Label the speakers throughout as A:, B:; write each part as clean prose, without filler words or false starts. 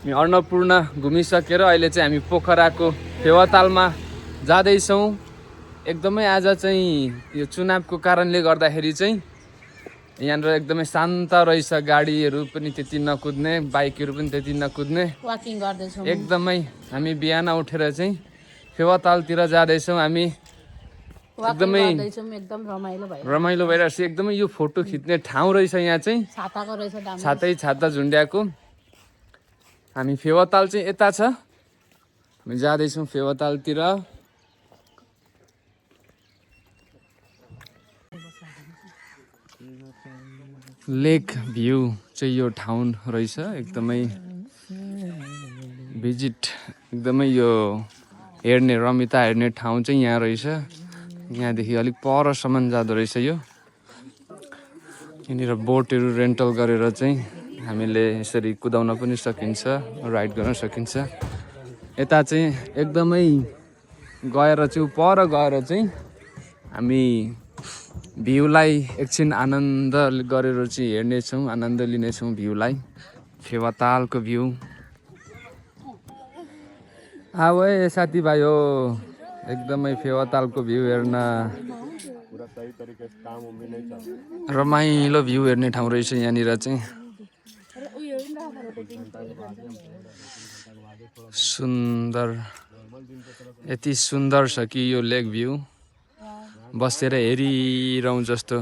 A: हामी अन्नपूर्ण घुमिसकेर अहिले चाहिँ हामी पोखराको फेवातालमा जाँदैछौँ। एकदमै आज चाहिँ यो चुनावको कारणले गर्दाखेरि चाहिँ यहाँनिर एकदमै शान्त रहेछ। गाडीहरू पनि त्यति नकुद्ने, बाइकहरू पनि त्यति नकुद्ने।
B: वाकिङ गर्दैछौँ
A: एकदमै हामी बिहान उठेर चाहिँ फेवातालतिर जाँदैछौँ। हामी एकदमै
B: एकदम
A: रमाइलो भइरहेको छ। एकदमै यो फोटो खिच्ने ठाउँ रहेछ। यहाँ चाहिँ
B: छाताको रहेछ,
A: छाता झुन्ड्याएको। हामी फेवाताल चाहिँ यता छ, हामी जाँदैछौँ फेवातालतिर। लेक भ्यू चाहिँ यो ठाउँ रहेछ। एकदमै भिजिट, एकदमै यो हेर्ने रमिता हेर्ने ठाउँ चाहिँ यहाँ रहेछ। यहाँदेखि अलिक परसम्म जाँदो रहेछ यो। यहाँनिर बोटहरू रेन्टल गरेर चाहिँ हामीले यसरी कुदाउन पनि सकिन्छ, राइड गर्न सकिन्छ। यता चाहिँ एकदमै गएर चाहिँ पर गएर चाहिँ हामी भ्यूलाई एकछिन आनन्द गरेर चाहिँ हेर्नेछौँ, आनन्द लिनेछौँ भ्यूलाई, फेवातालको भ्यू। अब साथीभाइ हो एकदमै फेवातालको भ्यू हेर्न रमाइलो भ्यू हेर्ने ठाउँ रहेछ यहाँनिर चाहिँ। सुन्दर, यति सुन्दर छ कि यो लेक भ्यू बसेर हेरिरहँ जस्तो।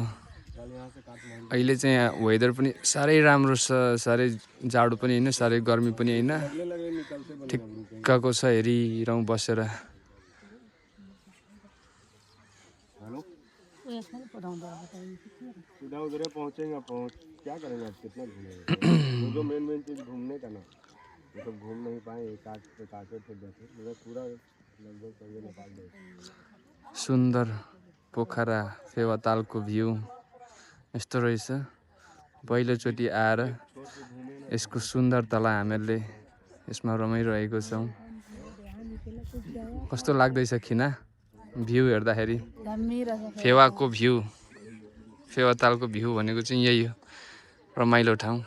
A: अहिले चाहिँ यहाँ वेदर पनि साह्रै राम्रो छ, साह्रै जाडो पनि होइन, साह्रै गर्मी पनि होइन, ठिक्कको छ हेरिरहँ बसेर। सुन्दर पोखरा फेवातालको भ्यू यस्तो रहेछ। पहिलोचोटि आएर यसको सुन्दरतालाई हामीहरूले यसमा रमाइरहेको छौँ। कस्तो लाग्दैछ खिना भ्यू हेर्दाखेरि? फेवाको भ्यू, फेवातालको भ्यू भनेको चाहिँ यही हो, रमाइलो ठाउँ।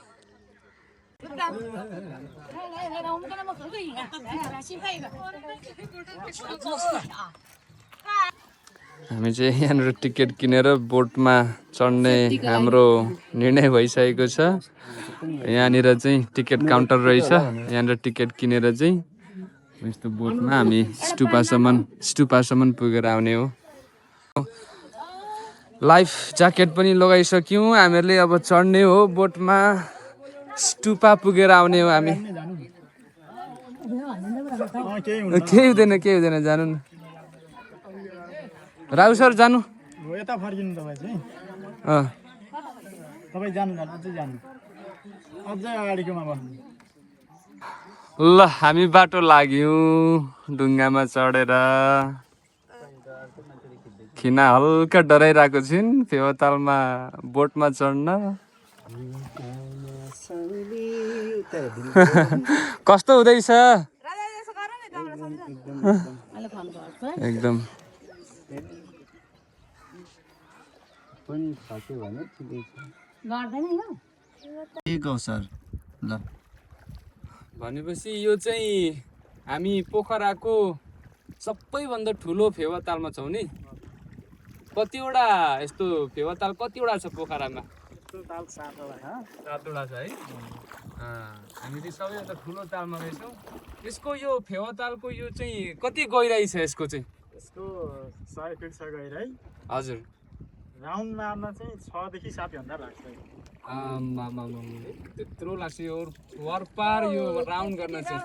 A: हामी चाहिँ यहाँनिर टिकट किनेर बोटमा चढ्ने हाम्रो निर्णय भइसकेको छ। यहाँनिर चाहिँ टिकट काउन्टर रहेछ, यहाँनिर टिकट किनेर चाहिँ यस्तो बोटमा हामी स्टुपासम्म पुगेर आउने हो। लाइफ ज्याकेट पनि लगाइसक्यौँ हामीहरूले। अब चढ्ने हो बोटमा, स्टुपा पुगेर आउने हो हामी। केही हुँदैन जानु न। राहु सर जानु
C: यता फर्किनु तपाईँ चाहिँ। तपाईँ जानु अझै अगाडिकोमा बस्नु।
A: ल हामी बाटो लाग्यौँ ढुङ्गामा चढेर। खिना हल्का डराइरहेको छिन् फेवातालमा बोटमा चढ्न। कस्तो हुँदैछ? एकदम सर। ल भनेपछि यो चाहिँ हामी पोखराको सबैभन्दा ठुलो फेवातालमा छौँ नि। कतिवटा यस्तो फेवाताल कतिवटा छ पोखरामा? सातवटा छ है। हामी चाहिँ सबैभन्दा ठुलो तालमा रहेछौँ। यसको यो फेवातालको यो चाहिँ कति गहिराइ छ यसको चाहिँ?
C: यसको 100 फिट छ गहिराइ।
A: हजुर।
C: राउन्ड मार्न चाहिँ 6 देखि 7 घन्टा लाग्छ।
A: त्यत्रो लाग्छ यो वरपार यो राउन्ड गर्न चाहिँ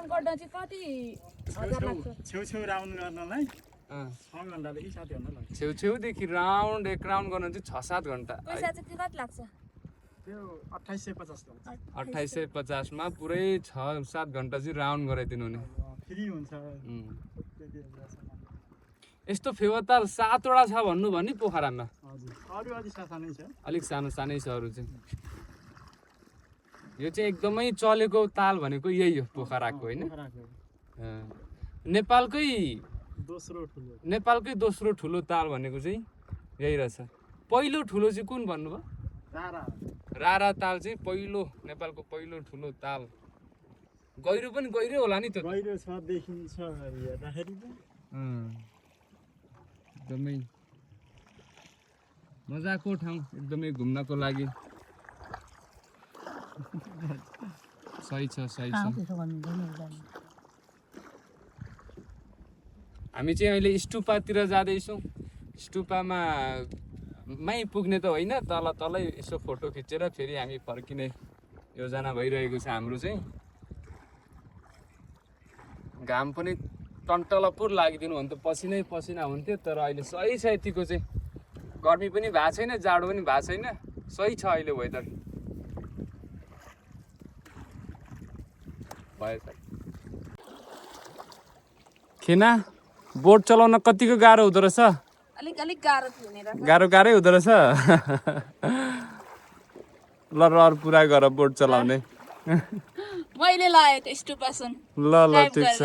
B: कति
C: छेउ राउन्ड गर्नलाई 6 घन्टादेखि 7 घन्टा लाग्छ।
A: छेउदेखि राउन्ड एक राउन्ड गर्न चाहिँ 6-7 घन्टा।
B: पैसा चाहिँ कति लाग्छ?
C: त्यो 2850 लाग्छ।
A: 2850 मा पुरै 6-7 घन्टा चाहिँ राउन्ड गराइदिनु हुने।
C: फ्री हुन्छ।
A: यस्तो फेवाताल 7वटा छ भन्नु भने पोखरामा?
C: हजुर, अरु अलि सानै छ।
A: अलिक सानै छ अरु चाहिँ। यो चाहिँ एकदमै चलेको ताल भनेको यही हो पोखराको हैन? नेपालकै दोस्रो ठुलो ताल भनेको चाहिँ यही रहेछ। पहिलो ठुलो चाहिँ कुन भन्नुभयो? रारा ताल चाहिँ पहिलो, नेपालको पहिलो ठुलो ताल गहिरो पनि गहिरो होला नि त
C: गहिरो छ देखिन्छ हेर्दाखेरि त
A: एकदमै मजाको ठाउँ एकदमै घुम्नको लागि सही छ हामी चाहिँ अहिले स्टुपातिर जाँदैछौँ स्टुपामा पुग्ने त होइन तलै यसो फोटो खिचेर फेरि हामी फर्किने योजना भइरहेको छ हाम्रो चाहिँ घाम पनि टन्टलपुर लागिदिनु भने त पसिना हुन्थ्यो तर अहिले सही छ यतिको चाहिँ गर्मी पनि भएको छैन जाडो पनि भएको छैन सही छ अहिले वेदर खेना बोट चलाउन कतिको गाह्रो हुँदो रहेछ
B: अलिक गाह्रो थियो नि
A: गाह्रै हुँदो रहेछ ल रहर पुरा गर बोट चलाउने
B: मैले लाए त स्टुपासन
A: ल ठिक छ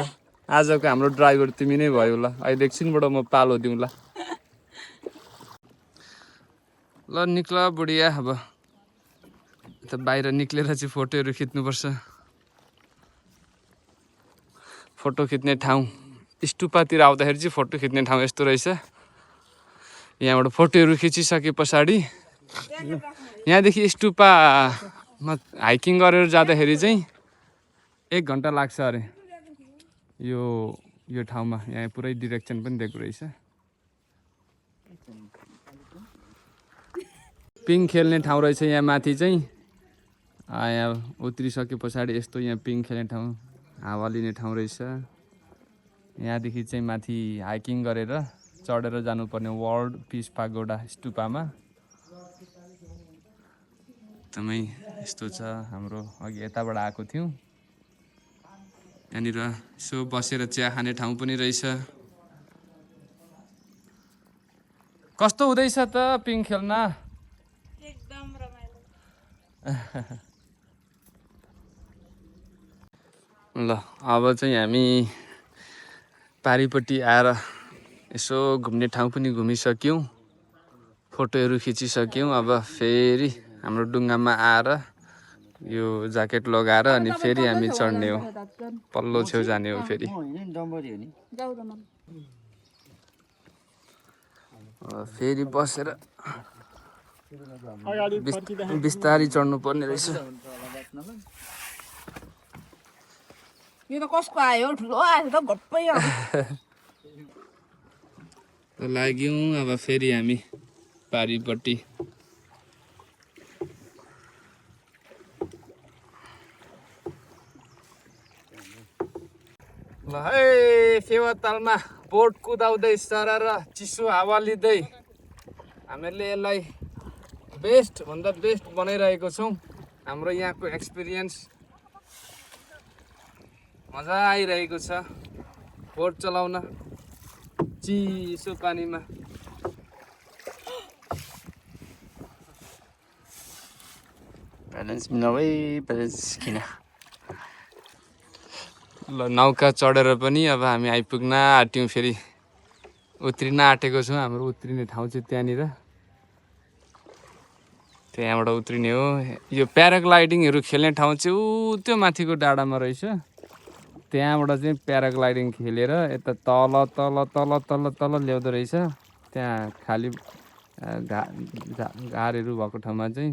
A: आजको हाम्रो ड्राइभर तिमी नै भयो ल अहिले एकछिनबाट म पालो दिउँला ल निक्ल बुढिया अब त बाहिर निक्लेर चाहिँ फोटोहरू खिच्नुपर्छ फोटो खिच्ने ठाउँ स्टुपातिर आउँदाखेरि चाहिँ फोटो खिच्ने ठाउँ यस्तो रहेछ यहाँबाट फोटोहरू खिचिसके पछाडि यहाँदेखि स्टुपामा हाइकिङ गरेर जाँदाखेरि चाहिँ 1 घन्टा लाग्छ अरे यो ठाउँमा यहाँ पुरै डिरेक्सन पनि दिएको रहेछ पिङ खेल्ने ठाउँ रहेछ यहाँ माथि चाहिँ यहाँ उत्रिसके पछाडि यस्तो यहाँ पिङ खेल्ने ठाउँ हावा लिने ठाउँ रहेछ यहाँदेखि चाहिँ माथि हाइकिङ गरेर चढेर जानुपर्ने वर्ल्ड पिस पागोडा स्टुपामा एकदमै यस्तो छ हाम्रो अघि यताबाट आएको थियौँ यहाँनिर यसो बसेर चिया खाने ठाउँ पनि रहेछ कस्तो हुँदैछ त पिङ खेल्न
B: एकदम रमाइलो
A: ल अब चाहिँ हामी पारिपट्टि आएर यसो घुम्ने ठाउँ पनि घुमिसक्यौँ फोटोहरू खिचिसक्यौँ अब फेरि हाम्रो डुङ्गामा आएर यो ज्याकेट लगाएर अनि फेरि हामी चढ्ने हो पल्लो छेउ जाने हो फेरि फेरि बसेर बिस्तारी चढ्नु पर्ने रहेछ
B: यो त कसको आयो ठुलो आयो त घट्पै
A: लाग्यौँ अब फेरि हामी पारिपट्टि ल है फेवातालमा बोट कुदाउँदै सरर चिसो हावा लिँदै हामीहरूले यसलाई बेस्ट भन्दा बेस्ट बनाइरहेको छौँ हाम्रो यहाँको एक्सपिरियन्स मजा आइरहेको छ बोट चलाउन चिसो पानीमा
C: ब्यालेन्स मिलाउै ब्यालेन्स किन
A: ल नौका चढेर पनि अब हामी आइपुग्न आँट्यौँ फेरि उत्रिन आँटेको छौँ हाम्रो उत्रिने ठाउँ चाहिँ त्यहाँनिर त्यहाँबाट उत्रिने हो यो प्याराग्लाइडिङहरू खेल्ने ठाउँ चाहिँ त्यो माथिको डाँडामा रहेछ त्यहाँबाट चाहिँ प्याराग्लाइडिङ खेलेर यता तल तल तल तल तल ल्याउँदो रहेछ त्यहाँ खाली घारहरू भएको ठाउँमा चाहिँ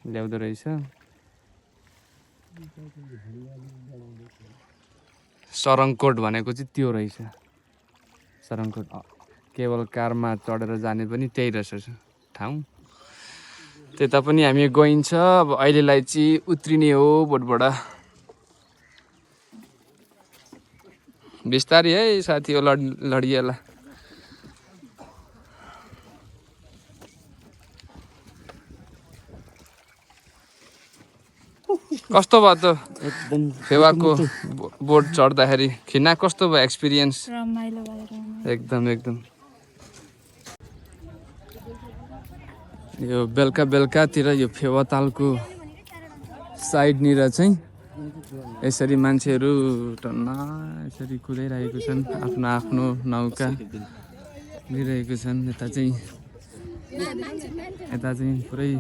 A: ल्याउँदो रहेछ सरङकोट भनेको चाहिँ त्यो रहेछ सरङकोट केवल कारमा चढेर जाने पनि त्यही रहेछ ठाउँ त्यता पनि हामी गइन्छ अब अहिलेलाई चाहिँ उत्रिने हो बोटबाट बिस्तारी है साथी हो लडिएला कस्तो भयो त फेवाको बोट चढ्दाखेरि खिना कस्तो भयो एक्सपिरियन्स
B: रमाइलो भयो
A: एकदम यो बेलुकातिर यो फेवातालको साइडनिर चाहिँ यसरी मान्छेहरू टन्न यसरी कुदाइरहेको छन् आफ्नो आफ्नो नौका लिइरहेको छन् यता चाहिँ पुरै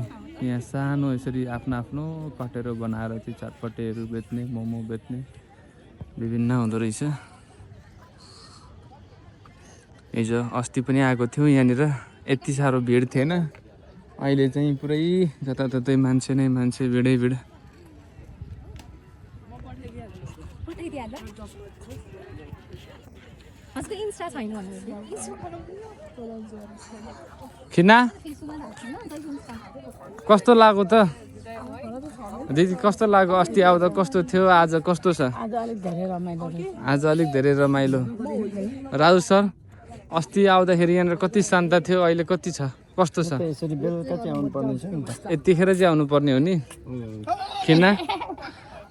A: यहाँ सानो यसरी आफ्नो आफ्नो पटेरो बनाएर चाहिँ चटपटेहरू बेच्ने मोमो बेच्ने विभिन्न हुँदो रहेछ। हिजो अस्ति पनि आएको थियो यहाँनिर, यति साह्रो भिड थिएन। अहिले चाहिँ पुरै जताततै मान्छे नै मान्छे, भिडै भिड। किन कस्तो लाग्यो त दिदी, कस्तो लाग्यो? अस्ति आउँदा कस्तो थियो, आज कस्तो छ? आज अलिक धेरै रमाइलो। राजु सर, अस्ति आउँदाखेरि यहाँनिर कति शान्त थियो, अहिले कति छ, कस्तो छ? यतिखेर चाहिँ आउनु पर्ने हो नि। किन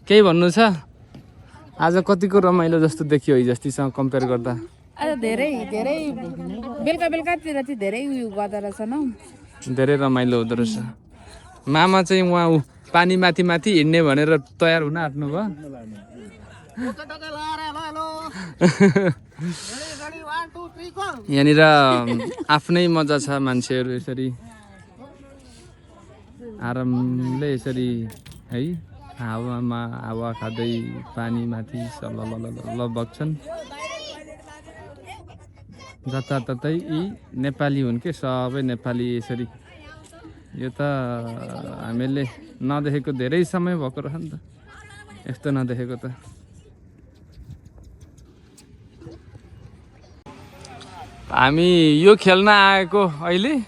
A: केही भन्नु छ? आज कतिको रमाइलो जस्तो देखियो हिजो अस्तिसँग कम्पेयर गर्दा?
B: आज धेरै धेरै बेलुका बेलुकातिर चाहिँ धेरै उयो गर्दो रहेछ न,
A: धेरै रमाइलो हुँदो रहेछ। मामा चाहिँ उहाँ पानी माथि माथि हिँड्ने भनेर तयार हुन आँट्नु भयो। यहाँनिर आफ्नै मजा छ, मान्छेहरू यसरी आरामले यसरी है हावामा हावा खाँदै पानी माथि सल्ल बग्छन्। जताततै यी नेपाली हुन् के, सबै नेपाली यसरी। यो त हामीले नदेखेको धेरै समय भएको रहेछ नि त, यस्तो नदेखेको त। हामी यो खेल्न आएको अहिले,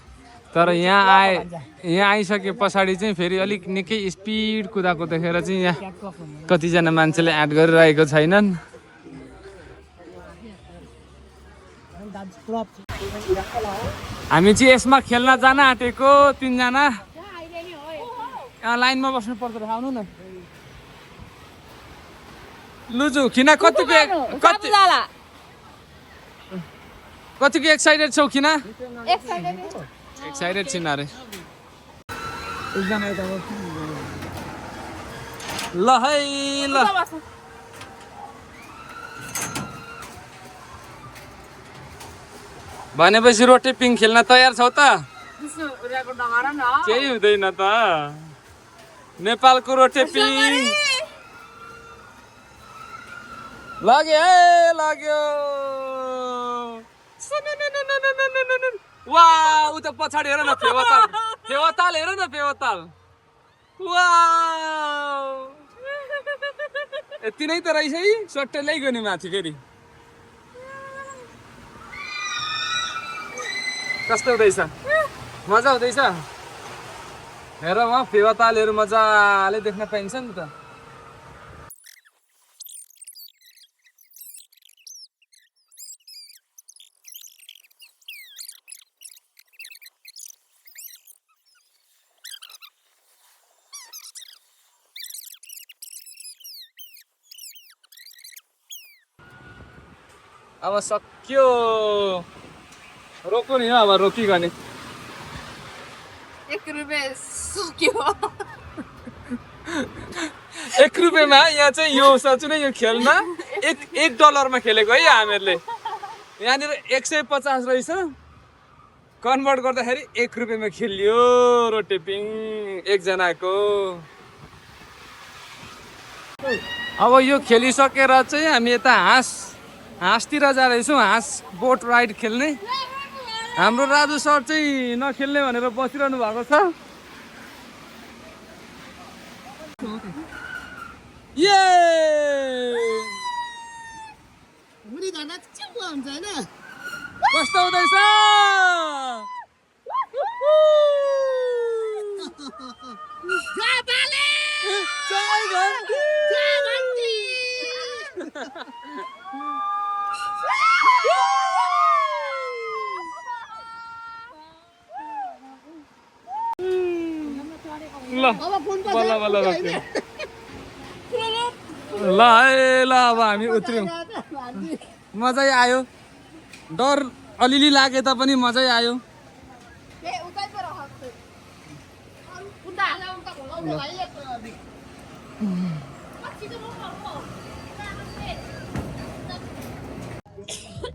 A: तर यहाँ आइसके पछाडि चाहिँ फेरि अलिक निकै स्पिड कुदाएको देखेर चाहिँ यहाँ कतिजना मान्छेले एड गरिरहेको छैनन्। हामी चाहिँ यसमा खेल्न जान आँटेको 3 जना। लाइनमा बस्नु पर्दो रहेछ, आउनु न। लुजु किन कतिको एक्साइटेड छौ? किन एक्साइटेड छिन् अरे? ल है ल, भनेपछि रोटे पिङ खेल्न तयार छौ त? केही हुँदैन त, नेपालको रोटे पिङ लाग्यो है लाग्यो। वा उता पछाडि हेर न, फेवाताल हेर न, फेवाताल। वा यति नै त रहेछ है, सट्टै ल्याइगयो नि माथि फेरि। कस्तो हुँदैछ? मजा हुँदैछ? हेर वहाँ फेवातालहरू मजाले देख्न पाइन्छ नि त। अब सक्यो, रोक्नु नि हो, अब रोकिगने।
B: 1 रुपियाँ सुक्यो।
A: 1 रुपियाँमा यहाँ चाहिँ यो साँच्चै नै यो खेलमा $1 खेलेको है हामीहरूले। यहाँनिर 150 रहेछ, कन्भर्ट गर्दाखेरि 1 रुपियाँमा खेलियो रोटे पिङ एकजनाको। अब यो खेलिसकेर चाहिँ हामी यता हाँसतिर जाँदैछौँ, हाँस बोट राइड खेल्ने। हाम्रो राजु सर चाहिँ नखेल्ने भनेर बसिरहनु भएको छ। ये कस्तो हुँदैछ? ल अब हामी उत्र्यौँ। मजै आयो, डर अलिअलि लागे तापनि मजै आयो।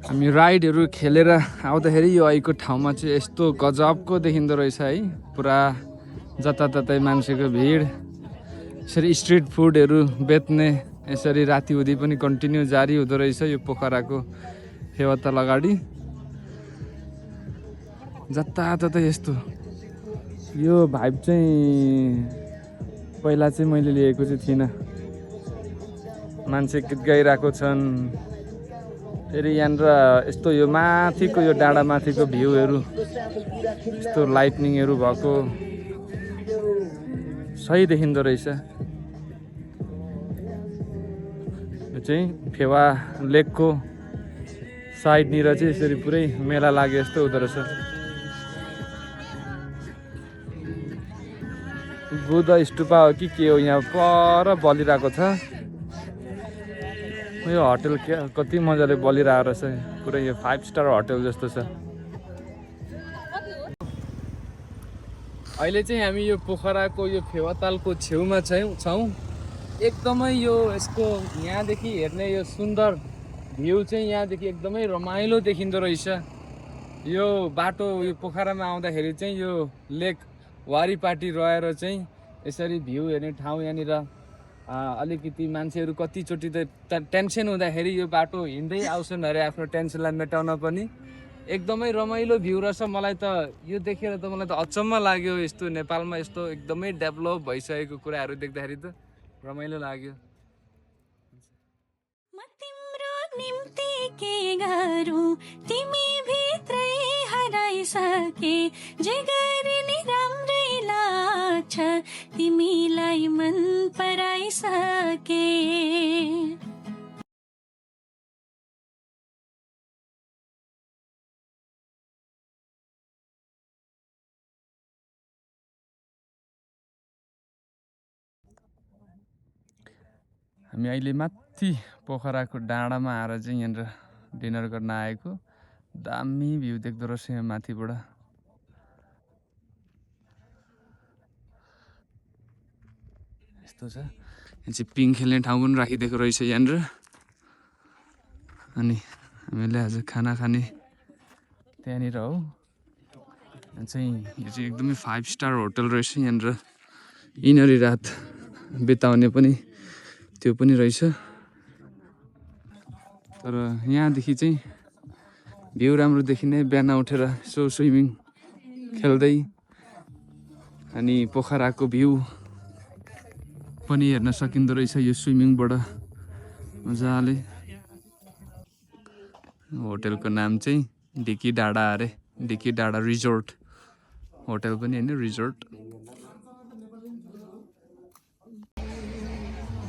A: हामी राइडहरू खेलेर आउँदाखेरि यो अहिलेको ठाउँमा चाहिँ यस्तो गजबको देखिँदो रहेछ है। पुरा जताततै मान्छेको भिड। यसरी स्ट्रिट फुडहरू बेच्ने यसरी राति हुँदै पनि कन्टिन्यू जारी हुँदो रहेछ यो पोखराको फेवाताल अगाडि। जताततै यस्तो यो भाइब चाहिँ पहिला चाहिँ मैले लिएको चाहिँ थिइनँ। मान्छे गीत गाइरहेको छन्। फेरि यहाँनिर यस्तो यो माथिको यो डाँडा माथिको भ्यूहरू यस्तो लाइटनिङहरू भएको सही देखिँदो रहेछ। यो चाहिँ फेवा लेकको साइडनिर चाहिँ यसरी पुरै मेला लागे जस्तो हुँदो रहेछ। बुद्ध स्तूपा हो कि के हो यहाँ पर बलिरहेको छ। यो होटल कति मजाले बलिरहेको रहेछ पुरै यो 5 स्टार होटल जस्तो छ। अहिले चाहिँ हामी यो पोखराको यो फेवातालको छेउमा छौँ। एकदमै यो यसको यहाँदेखि हेर्ने यो सुन्दर भ्यू चाहिँ यहाँदेखि एकदमै रमाइलो देखिँदो रहेछ। यो बाटो यो पोखरामा आउँदाखेरि चाहिँ यो लेक वारिपाटी रहेर चाहिँ यसरी भ्यू हेर्ने ठाउँ यहाँनिर अलिकति मान्छेहरू कतिचोटि त टेन्सन हुँदाखेरि यो बाटो हिँड्दै आउँछन् अरे आफ्नो टेन्सनलाई मेटाउन पनि। एकदमै रमाइलो भ्यू रहेछ। मलाई त यो देखेर त मलाई त अचम्म लाग्यो। यस्तो नेपालमा यस्तो एकदमै डेभलप भइसकेको कुराहरू देख्दाखेरि त रमाइलो लाग्यो।
D: म तिम्रो निम्ति के गरौँ तिमी भित्रै हराइसके जे गरे नि राम्रै लाग्छ तिमीलाई मन पराइसके।
A: हामी अहिले माथि पोखराको डाँडामा आएर चाहिँ यहाँनिर डिनर गर्न आएको। दामी भ्यू देख्दो रहेछ यहाँ माथिबाट। यस्तो छ। यहाँ चाहिँ पिङ खेल्ने ठाउँ पनि राखिदिएको रहेछ यहाँनिर। अनि हामीले आज खाना खाने त्यहाँनिर हो। यहाँ चाहिँ यो चाहिँ एकदमै 5 स्टार होटल रहेछ। यहाँनिर यिनीहरू रात बिताउने पनि त्यो पनि रहेछ। तर यहाँदेखि चाहिँ भ्यू राम्रो देखिने। बिहान उठेर यसो स्विमिङ खेल्दै अनि पोखराको भ्यू पनि हेर्न सकिँदो रहेछ यो स्विमिङबाट मजाले। होटलको नाम चाहिँ डिकी डाँडा अरे। डिकी डाँडा रिजोर्ट होटल पनि होइन रिजोर्ट।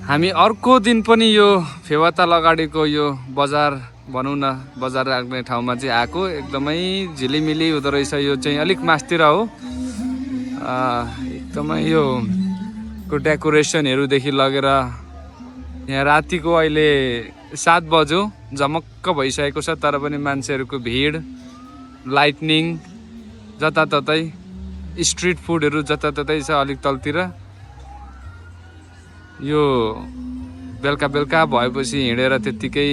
A: हामी अर्को दिन पनि यो फेवाताल अगाडिको यो बजार भनौँ न बजार राख्ने ठाउँमा चाहिँ आएको। एकदमै झिलिमिली हुँदो रहेछ। यो चाहिँ अलिक मासतिर हो। एकदमै यो को डेकोरेसनहरूदेखि लगेर यहाँ रातिको अहिले 7 बज्यो झमक्क भइसकेको छ। तर पनि मान्छेहरूको भिड लाइटनिङ जताततै स्ट्रिट फुडहरू जताततै छ अलिक तलतिर। यो बेलुका बेलुका भएपछि हिँडेर त्यत्तिकै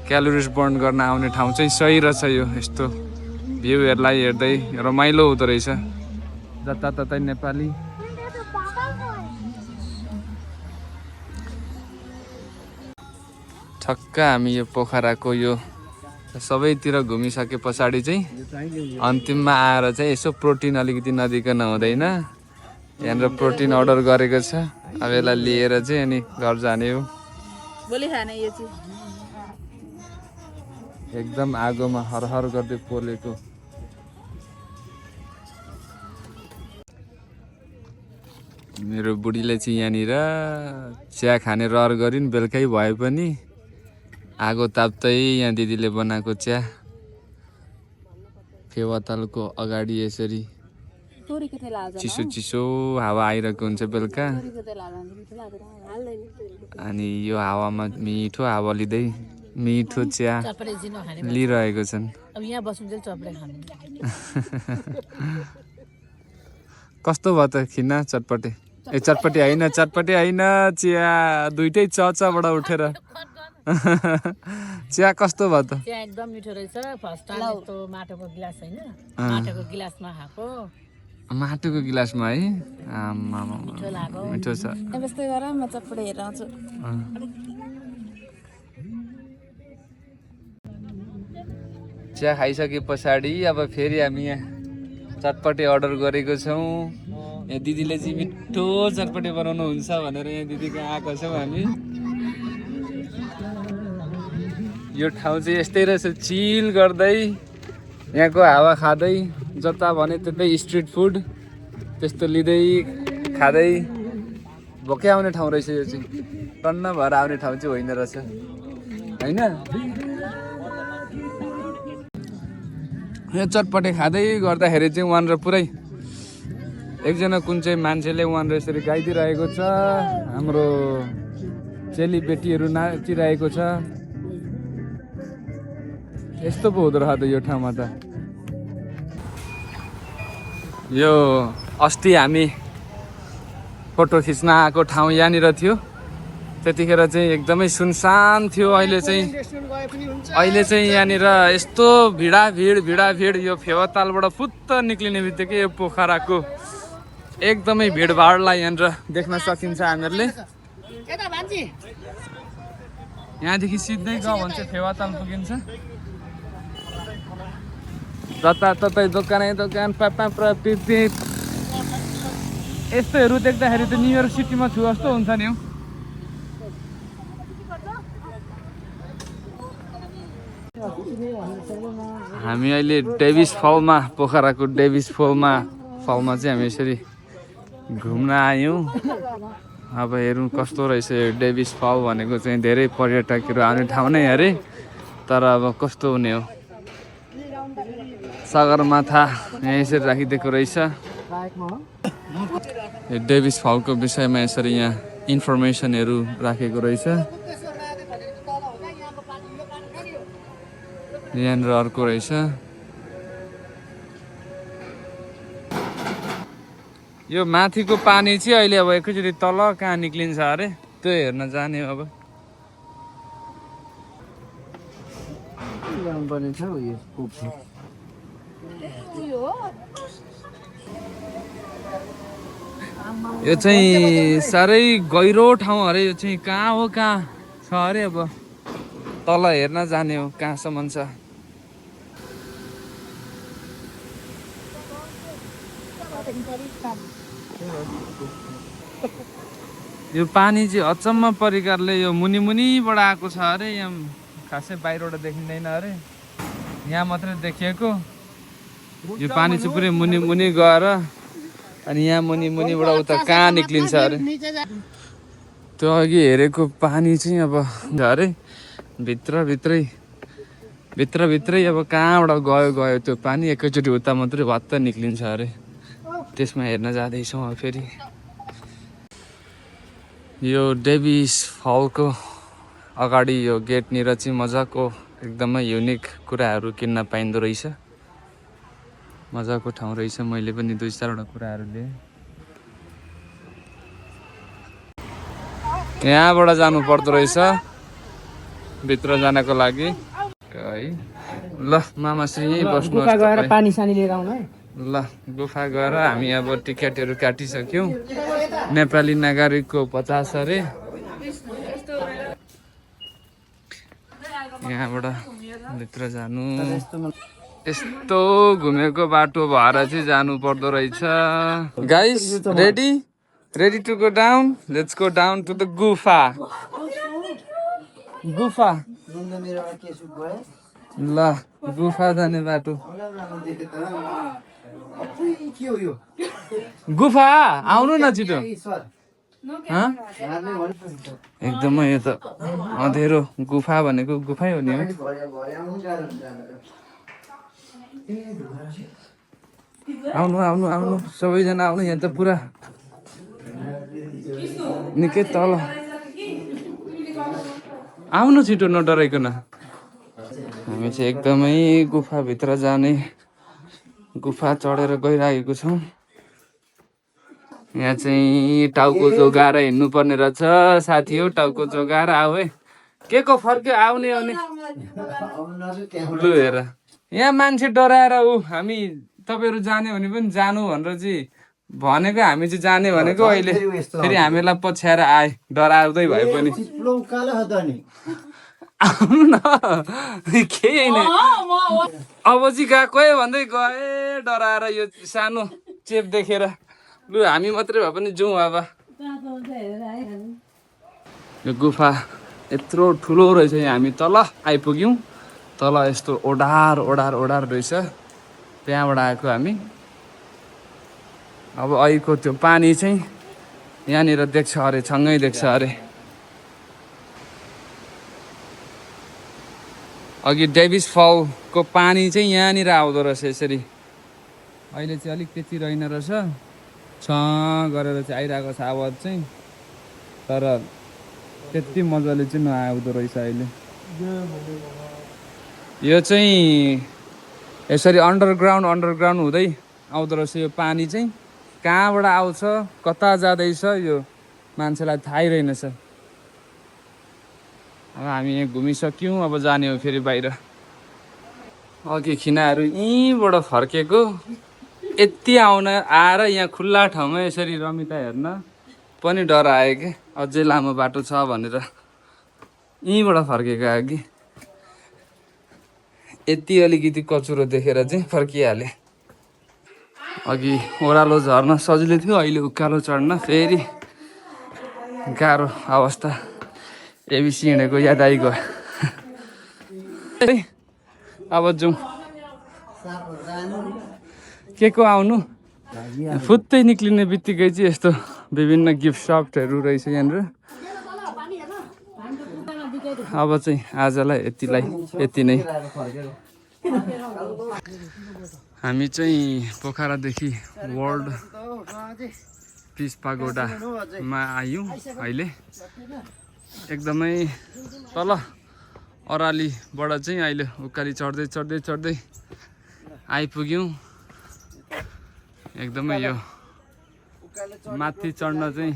A: क्यालोरिज बर्न गर्न आउने ठाउँ चाहिँ सही रहेछ। यो यस्तो भ्यूहरूलाई हेर्दै रमाइलो हुँदो रहेछ। जताततै नेपाली। ठक्क हामी यो पोखराको यो सबैतिर घुमिसके पछाडि चाहिँ अन्तिममा आएर चाहिँ यसो प्रोटिन अलिकति नदिकन हुँदैन। यहाँनिर प्रोटिन अर्डर गरेको छ। अब यसलाई लिएर चाहिँ अनि घर जाने हो।
B: बोली खाने यो चाहिँ
A: एकदम आगोमा हरहर गर्दै पोलेको। मेरो बुढीले चाहिँ यहाँनिर चिया खाने रहर गरिन्। बेलुकै भए पनि आगो ताप्दै यहाँ दिदीले बनाएको चिया फेवातालको अगाडि यसरी चिसो चिसो हावा आइरहेको हुन्छ बेलुका। अनि यो हावामा मिठो हावा लिँदै मिठो चिया लिइरहेको छन्। कस्तो भयो त खिना चटपटे? ए चटपटे होइन चटपटे होइन चिया दुइटै चचाबाट उठेर। चिया कस्तो भयो त?
E: चिया एकदम मिठो रहेछ। फर्स्ट टाइम यस्तो माटोको गिलास होइन माटोको गिलासमा खाएको
A: माटोको गिलासमा है आमामा मिठो छ
B: यस्तै गर म चप्पडे हेरेर आउँछु
A: चिया खाइसके पछाडि अब फेरि हामी यहाँ चटपटे अर्डर गरेको छौँ यहाँ दिदीले चाहिँ मिठो चटपटे बनाउनु हुन्छ भनेर यहाँ दिदीको आएको छौँ हामी यो ठाउँ चाहिँ यस्तै रहेछ चिल गर्दै यहाँको हावा खाँदै जता भने त्यतै स्ट्रिट फुड त्यस्तो लिँदै खाँदै भोकै आउने ठाउँ रहेछ यो चाहिँ टन्न भएर आउने ठाउँ चाहिँ होइन रहेछ होइन यो चटपटे खाँदै गर्दाखेरि चाहिँ वहाँनिर पुरै एकजना कुन चाहिँ मान्छेले वहाँनिर यसरी गाइदिइरहेको छ हाम्रो चेलीबेटीहरू नाचिरहेको छ यस्तो पो हुँदो रहेछ त यो ठाउँमा त यो अस्ति हामी फोटो खिच्न आएको ठाउँ यहाँनिर थियो त्यतिखेर चाहिँ एकदमै सुनसान थियो अहिले चाहिँ यहाँनिर यस्तो भिडाभिड यो फेवातालबाट फुत्त निक्लिने बित्तिकै यो पोखराको एकदमै भिडभाडलाई यहाँनिर देख्न सकिन्छ हामीहरूले यहाँदेखि सिधै गयो भने चाहिँ फेवाताल पुगिन्छ जताततै दोकान पापा पिप यस्तोहरू देख्दाखेरि त न्यु योर्क सिटीमा छु जस्तो हुन्छ नि हौ हामी अहिले डेभिस फलमा पोखराको डेभिस फलमा चाहिँ हामी यसरी घुम्न आयौँ अब हेरौँ कस्तो रहेछ यो डेभिस फल भनेको चाहिँ धेरै पर्यटकहरू आउने ठाउँ नै अरे तर अब कस्तो हुने हो सगरमाथा यहाँ यसरी राखिदिएको रहेछ यो डेभिस फलको विषयमा यसरी यहाँ इन्फर्मेसनहरू राखेको रहेछ यहाँनिर अर्को रहेछ यो माथिको पानी चाहिँ अहिले अब एकैचोटि तल कहाँ निक्लिन्छ अरे त्यो हेर्न जाने अब यो चाहिँ साह्रै गहिरो ठाउँ अरे यो चाहिँ कहाँ हो कहाँ छ अरे अब तल हेर्न जाने हो कहाँसम्म छ यो पानी चाहिँ अचम्म परिकारले यो मुनिबाट आएको छ अरे यहाँ खासै बाहिरबाट देखिँदैन अरे यहाँ मात्रै देखिएको यो पानी चाहिँ पुरै मुनि गएर अनि यहाँ मुनिबाट उता कहाँ निक्लिन्छ अरे त्यो अघि हेरेको पानी चाहिँ अब अरे भित्रभित्रै अब कहाँबाट गयो त्यो पानी एकैचोटि उता मात्रै भत्त निक्लिन्छ अरे त्यसमा हेर्न जाँदैछौँ अब फेरि यो डेभिस फलको अगाडि यो गेटनिर चाहिँ मजाको एकदमै युनिक कुराहरू किन्न पाइँदो रहेछ मजाको ठाउँ रहेछ मैले पनि 2-4वटा कुराहरू लिएँ यहाँबाट जानु पर्दो रहेछ भित्र जानको लागि है ल मामाश्री बस्नुहोस्
B: पानी सानी लिएर आउनु है
A: ल गुफा गएर हामी अब टिकटहरू काटिसक्यौँ नेपाली नागरिकको 50 अरे यहाँबाट भित्र जानु यस्तो घुमेको बाटो भएर चाहिँ जानु पर्दो रहेछ guys ready to go down let's go down to the गुफा ल गुफा जाने बाटो गुफा आउनु न छिटो एकदमै यो त अँधेरो गुफा भनेको गुफै हो नि आउनु सबैजना आउनु यहाँ त पुरा निकै तल आउनु छिटो नडराइकन हामी चाहिँ एकदमै गुफाभित्र जाने गुफा चढेर गइरहेको छौँ यहाँ चाहिँ टाउको जोगाएर हिँड्नु पर्ने रहेछ साथी हो टाउको जोगाएर आऊ है के को फर्क्यो आउने लु हेर यहाँ मान्छे डराएर हामी तपाईँहरू जाने भने पनि जानु भनेर चाहिँ भनेको हामी चाहिँ जाने भनेको अहिले फेरि हामीलाई पछ्याएर आए डराउँदै भए पनि आउनु न केही होइन अब चाहिँ गएको है भन्दै गए डराएर यो सानो चेप देखेर लु हामी मात्रै भए पनि जाउँ अब यो गुफा यत्रो ठुलो रहेछ यहाँ हामी तल आइपुग्यौँ तल यस्तो ओडार ओडार ओडार रहेछ त्यहाँबाट आएको हामी अब अहिलेको त्यो पानी चाहिँ यहाँनिर देख्छ अरे छङ्गै देख्छ अरे अघि डेभिस फलको पानी चाहिँ यहाँनिर आउँदो रहेछ यसरी अहिले चाहिँ अलिक त्यति रहेन रहेछ छ गरेर चाहिँ आइरहेको छ आवाज चाहिँ तर त्यति मजाले चाहिँ नआउँदो रहेछ अहिले यो चाहिँ यसरी अन्डरग्राउन्ड हुँदै आउँदो रहेछ यो पानी चाहिँ कहाँबाट आउँछ कता जाँदैछ यो मान्छेलाई थाहै रहेनछ अब हामी यहाँ घुमिसक्यौँ अब जाने हो फेरि बाहिर अघि खिनाहरू यहीँबाट फर्केको यति आएर यहाँ खुल्ला ठाउँमा यसरी रमिता हेर्न पनि डर आयो कि अझै लामो बाटो छ भनेर यहीँबाट फर्केको अघि यति अलिकति कचुरो देखेर चाहिँ फर्किहालेँ अघि ओह्रालो झर्न सजिलो थियो अहिले उकालो चढ्न फेरि गाह्रो अवस्था एबिसी हिँडेको याद आइगयो अब जाउँ के को आउनु फुत्तै निक्लिने बित्तिकै चाहिँ यस्तो विभिन्न गिफ्ट सपहरू रहेछ यहाँनिर अब चाहिँ आजलाई यति नै हामी चाहिँ पोखरादेखि वर्ल्ड पिस पागोडामा आयौँ अहिले एकदमै तल अरालीबाट चाहिँ अहिले उकाली चढ्दै आइपुग्यौँ एकदमै यो माथि चढ्न चाहिँ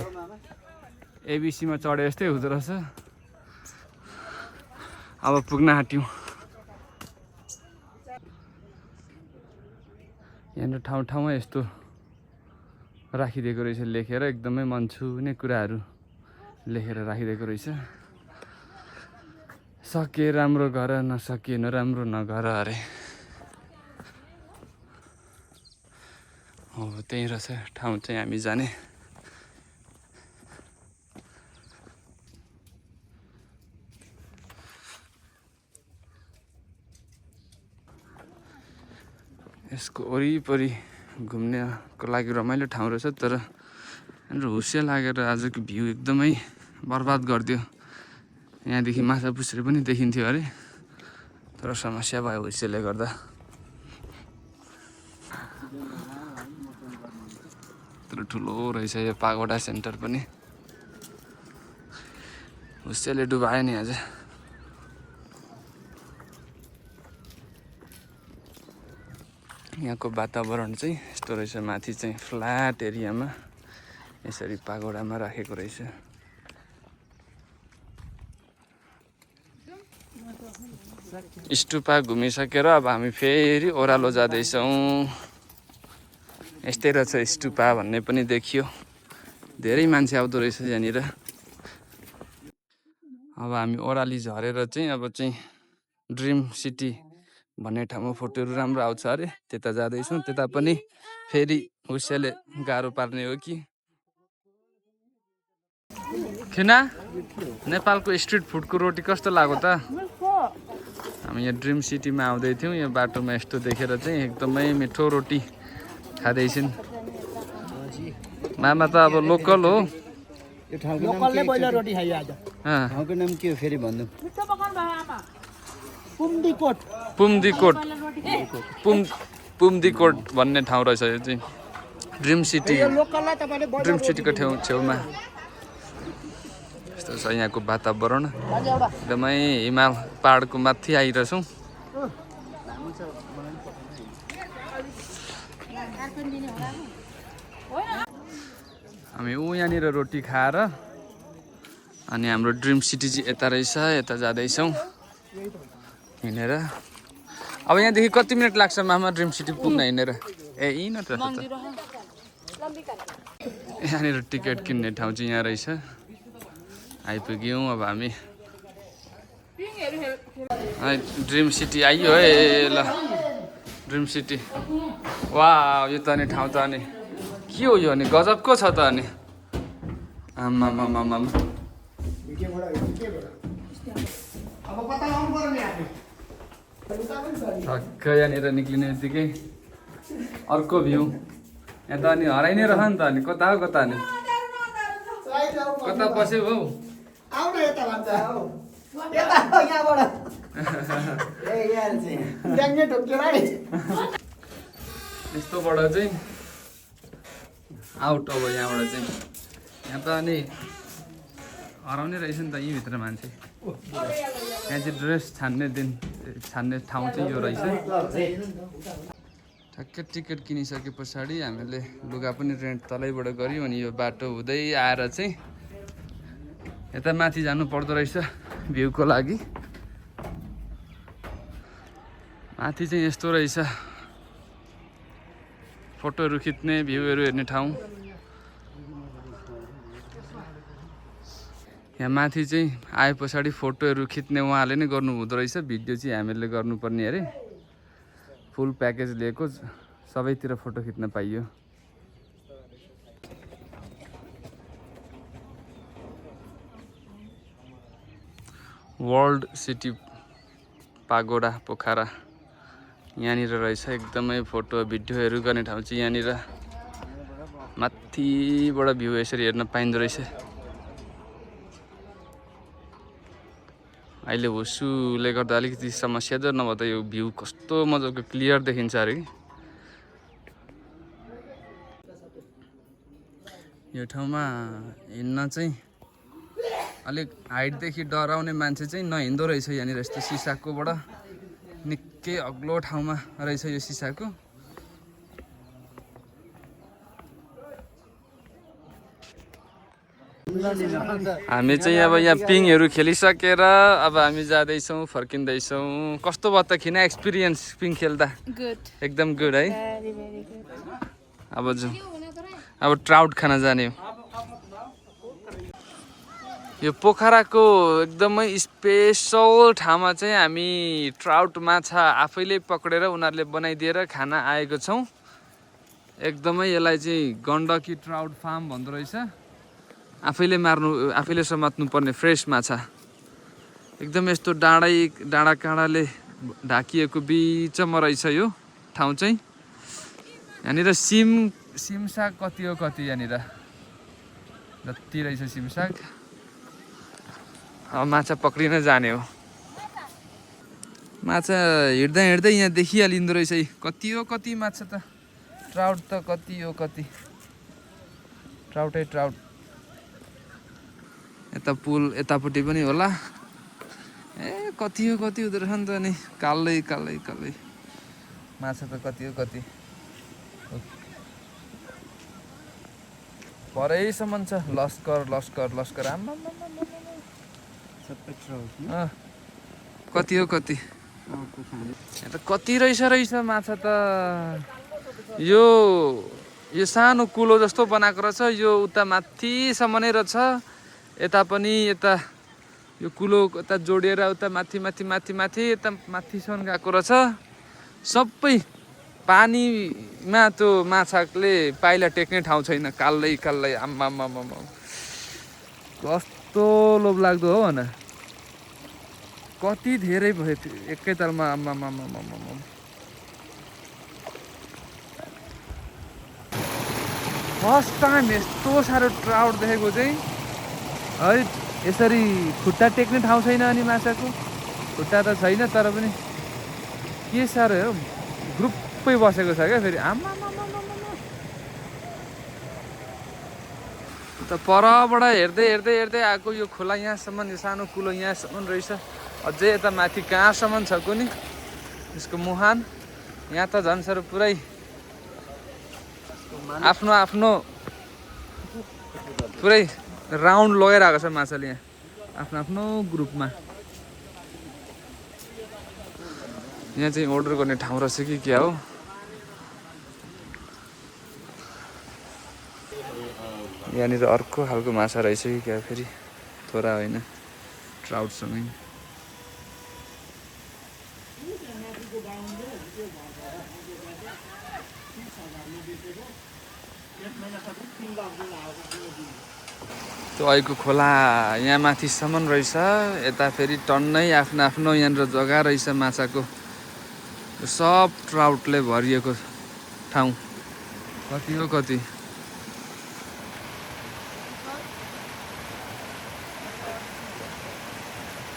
A: एबिसीमा चढे जस्तै हुँदो रहेछ अब पुग्न आँट्यौँ यहाँनिर ठाउँमा यस्तो राखिदिएको रहेछ लेखेर एकदमै मन छुने कुराहरू लेखेर राखिदिएको रहेछ सके राम्रो गर नसके नराम्रो नगर अरे हो त्यही रहेछ ठाउँ चाहिँ हामी जाने यसको वरिपरि घुम्नको लागि रमाइलो ठाउँ रहेछ तर हुस्से लागेर आजको भ्यू एकदमै बर्बाद गरिदियो यहाँदेखि माछा पुछ्रे पनि देखिन्थ्यो अरे तर समस्या भयो हुस्सेले गर्दा तर ठुलो रहेछ यो पागोडा सेन्टर पनि हुस्सेले डुबायो नि आज यहाँको वातावरण चाहिँ यस्तो रहेछ माथि चाहिँ फ्ल्याट एरियामा यसरी पागोडामा राखेको रहेछ स्टुपा घुमिसकेर अब हामी फेरि ओह्रालो जाँदैछौँ यस्तै रहेछ स्टुपा भन्ने पनि देखियो धेरै मान्छे आउँदो रहेछ यहाँनिर अब हामी ओह्राली झरेर चाहिँ अब चाहिँ ड्रिम सिटी भन्ने ठाउँमा फोटोहरू राम्रो आउँछ अरे त्यता जाँदैछौँ त्यता पनि फेरि हुस्सेले गाह्रो पार्ने हो कि खिना नेपालको स्ट्रिट फुडको रोटी कस्तो लाग्यो त हामी यहाँ ड्रिम सिटीमा आउँदै थियौँ यहाँ बाटोमा यस्तो देखेर चाहिँ एकदमै मिठो रोटी खाँदैछन् मामा त अब लोकल हो
E: लोकलले बोइलर रोटी खाइयो आज ठाउँको नाम के हो फेरि भन्नु
A: पुम्दीकोट भन्ने ठाउँ रहेछ यो चाहिँ ड्रिम सिटीको छेउमा यस्तो छ यहाँको वातावरण एकदमै हिमाल पहाडको माथि आइरहेछौँ हामी यहाँनिर रोटी खाएर अनि हाम्रो ड्रिम सिटी चाहिँ यता रहेछ यता जाँदैछौँ हिँडेर अब यहाँदेखि कति मिनट लाग्छ मामा ड्रिम सिटी पुग्न हिँडेर ए यहीँ रहेछ त यहाँनिर टिकट किन्ने ठाउँ चाहिँ यहाँ रहेछ आइपुग्यौँ अब हामी ड्रिम सिटी आइयो है ल ड्रिम सिटी वा यो त अनि ठाउँ त अनि के हो यो अनि गजबको छ त अनि आम्मा ठक्क यहाँनिर निक्लिने बित्तिकै अर्को भ्यू यहाँ त अनि हराइ नै रह नि त अनि कता हो कता अनि कता पस्यो हौ
E: आउन यता भन्छ हौ यता हो यहाँबाट ए यार चाहिँ ट्याङ्गे ढोक्यो है
A: यस्तोबाट चाहिँ आउट अब यहाँबाट चाहिँ यहाँ त अनि हराउने रहेछ नि त यहीँभित्र मान्छे यहाँ चाहिँ ड्रेस छान्ने ठाउँ चाहिँ यो रहेछ ठ्याक्कै टिकट किनिसके पछाडि हामीले लुगा पनि रेन्ट तलैबाट गऱ्यौँ अनि यो बाटो हुँदै आएर चाहिँ यता माथि जानु पर्दो रहेछ भ्यूको लागि माथि चाहिँ यस्तो रहेछ फोटोहरू खिच्ने भ्यूहरू हेर्ने ठाउँ यहाँ माथि चाहिँ आए पछाडि फोटोहरू खिच्ने उहाँले नै गर्नु हुँदो रहेछ भिडियो चाहिँ हामीले गर्नुपर्ने अरे फुल प्याकेज लिएको सबैतिर फोटो खिच्न पाइयो वर्ल्ड सिटी पागोडा पोखरा यहाँनिर रहेछ एकदमै फोटो भिडियोहरू गर्ने ठाउँ चाहिँ यहाँनिर माथिबाट भ्यू यसरी हेर्न पाइँदो रहेछ अहिले हुसुले गर्दा अलिकति समस्या त नभए त यो भ्यू कस्तो मजाको क्लियर देखिन्छ अरे यो ठाउँमा हिँड्न चाहिँ अलिक हाइटदेखि डराउने मान्छे चाहिँ नहिँदो रहेछ यहाँनिर यस्तो सिसाकोबाट निकै अग्लो ठाउँमा रहेछ यो सिसाको हामी चाहिँ अब यहाँ पिङहरू खेलिसकेर अब हामी जाँदैछौँ फर्किँदैछौँ कस्तो भयो त खिना एक्सपिरियन्स पिङ खेल्दा एकदम गुड है अब जाउँ अब ट्राउट खान जाने हो यो पोखराको एकदमै स्पेसल ठाउँमा चाहिँ हामी ट्राउट माछा आफैले पक्रेर उनीहरूले बनाइदिएर खान आएको छौँ एकदमै यसलाई चाहिँ गण्डकी ट्राउट फार्म भन्दो रहेछ आफैले मार्नु आफैले समात्नु पर्ने फ्रेस माछा एकदम यस्तो डाँडा काँडाले ढाकिएको बिचमा रहेछ यो ठाउँ चाहिँ यहाँनिर सिम साग कति हो कति यहाँनिर जति रहेछ सिम साग अब माछा पक्रिन जाने हो माछा हिँड्दा हिँड्दै यहाँ देखिहालिँदो रहेछ कति हो कति माछा त ट्राउट त कति हो कति ट्राउटै ट्राउट यता पुल यतापट्टि पनि होला ए कति हो कति हुँदो रहेछ नि त अनि कालै कालै कालै माछा त कति हो कति परैसम्म छ लस्कर लस्कर लस्कर आम्मा कति हो कति कति रहेछ माछा त यो सानो कुलो जस्तो बनाएको रहेछ यो उता माथिसम्म नै रहेछ यता पनि यता यो कुलो यता जोडिएर उता माथि माथि माथि माथि यता माथिसम्म गएको रहेछ सबै पानीमा त्यो माछाले पाइला टेक्ने ठाउँ छैन कालै कालै आम्मा कस्तो लोभलाग्दो हो भन कति धेरै भयो एकैतालमा आम्मा फर्स्ट टाइम यस्तो साह्रो ट्राउट देखेको चाहिँ है यसरी खुट्टा टेक्ने ठाउँ छैन अनि माछाको खुट्टा त छैन तर पनि के साह्रो हो ग्रुपै बसेको छ क्या फेरि आम्मा त परबाट हेर्दै हेर्दै हेर्दै आएको यो खोला यहाँसम्म यो सानो कुलो यहाँसम्म रहेछ अझै यता माथि कहाँसम्म छ कुनि यसको मुहान यहाँ त झन् साह्रो पुरै आफ्नो आफ्नो पुरै राउन्ड लगाइरहेको छ माछाले यहाँ आफ्नो आफ्नो ग्रुपमा यहाँ चाहिँ अर्डर गर्ने ठाउँ रहेछ कि क्या हो। यहाँनिर अर्को खालको माछा रहेछ कि क्या फेरि, थोरा होइन, ट्राउटसँगै। त्यो अहिलेको खोला यहाँ माथिसम्म रहेछ, यता फेरि टन्नै आफ्नो आफ्नो यहाँनिर जग्गा रहेछ माछाको। सब ट्राउटले भरिएको ठाउँ। कति हो कति,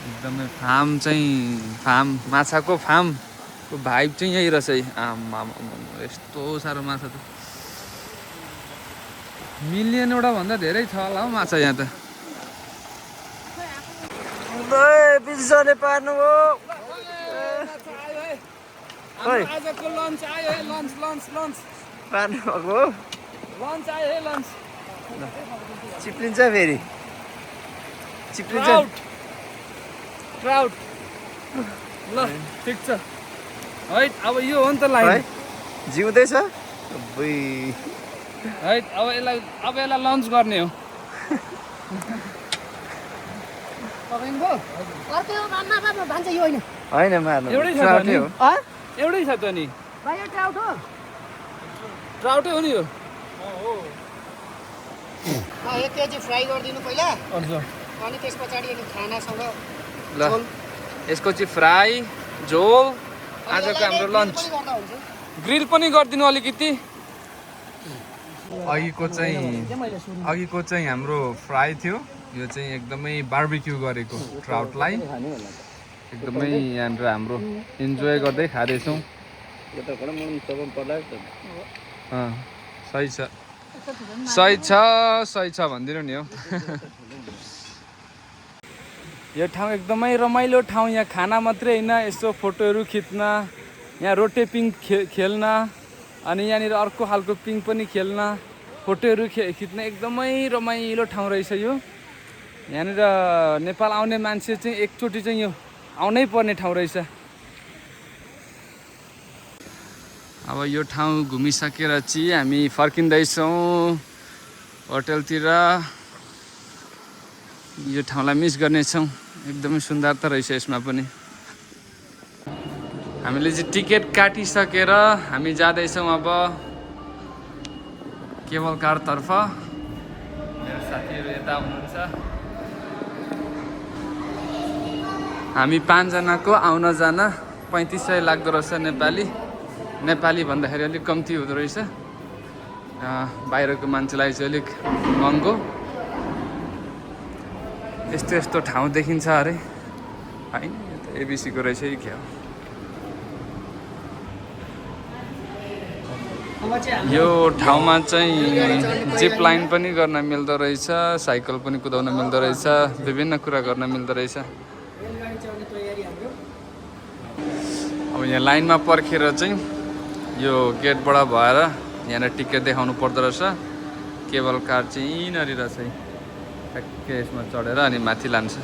A: एकदमै फार्म चाहिँ फार्म, माछाको फार्मको भाइब चाहिँ यही रहेछ है। आमा यस्तो साह्रो माछा त, मिलियनवटा भन्दा धेरै छ होला हौ माछा यहाँ त।
E: बिजले पार्नु हो।
A: आजको लन्च आयो है, लन्च लन्च लन्च
E: पार्नु भएको हो।
A: लन्च आयो है, लन्च।
E: चिप्लिन्छ फेरि, चिप्लिन्छ।
A: ट्राउट ल ठिक छ है। अब यो हो नि त लाइन,
E: जिउँदैछ
A: है। अब यसलाई लन्च गर्ने हो।
E: होइन मार्नु,
A: एउटै छ त
E: ट्राउटै
A: नि?
E: हो।
A: एउटै छ त नि, ट्राउटै हो नि यो।
E: 1 केजी फ्राई गरिदिनु पहिला,
A: हजुर
E: अनि त्यस पछाडि खानासँग
A: ल यसको चाहिँ फ्राई झोल। आजको हाम्रो लन्च ग्रिल पनि गरिदिनु अलिकति। अघिको चाहिँ हाम्रो फ्राई थियो, यो चाहिँ एकदमै बार्बिक्यू गरेको ट्राउटलाई एकदमै यहाँनिर हाम्रो इन्जोय गर्दै खाँदैछौँ। सही छ सही छ भनिदिनु नि हो। यो ठाउँ एकदमै रमाइलो ठाउँ। यहाँ खाना मात्रै होइन, यसो फोटोहरू खिच्न, यहाँ रोटे पिङ खेल्न, अनि यहाँनिर अर्को खालको पिङ पनि खेल्न, फोटोहरू खिच्न एकदमै रमाइलो ठाउँ रहेछ यो। यहाँनिर नेपाल आउने मान्छे चाहिँ एकचोटि चाहिँ यो आउनै पर्ने ठाउँ रहेछ। अब यो ठाउँ घुमिसकेर चाहिँ हामी फर्किँदैछौँ होटलतिर। यो ठाउँलाई मिस गर्नेछौँ, एकदमै सुन्दरता रहेछ यसमा पनि। हामीले चाहिँ टिकट काटिसकेर हामी जाँदैछौँ अब केबल कारतर्फ। मेरो साथीहरू यता हुनुहुन्छ। हामी 5 जनाको आउन जान 3500 लाग्दो रहेछ नेपाली भन्दाखेरि अलिक कम्ती हुँदो रहेछ। बाहिरको मान्छेलाई चाहिँ अलिक महँगो। यस्तो ठाउँ देखिन्छ अरे होइन, यो त एबिसीको रहेछ कि क्या हो। यो ठाउँमा चाहिँ जिप लाइन पनि गर्न मिल्दो रहेछ, साइकल पनि कुदाउन मिल्दो रहेछ, विभिन्न कुरा गर्न मिल्दो रहेछ। अब यहाँ लाइनमा पर्खेर चाहिँ यो गेटबाट भएर यहाँनिर टिकट देखाउनु पर्दो रहेछ। केबल कार चाहिँ यहीँनिर रहेछ, ठ्याक्कै यसमा चढेर अनि माथि लान्छ।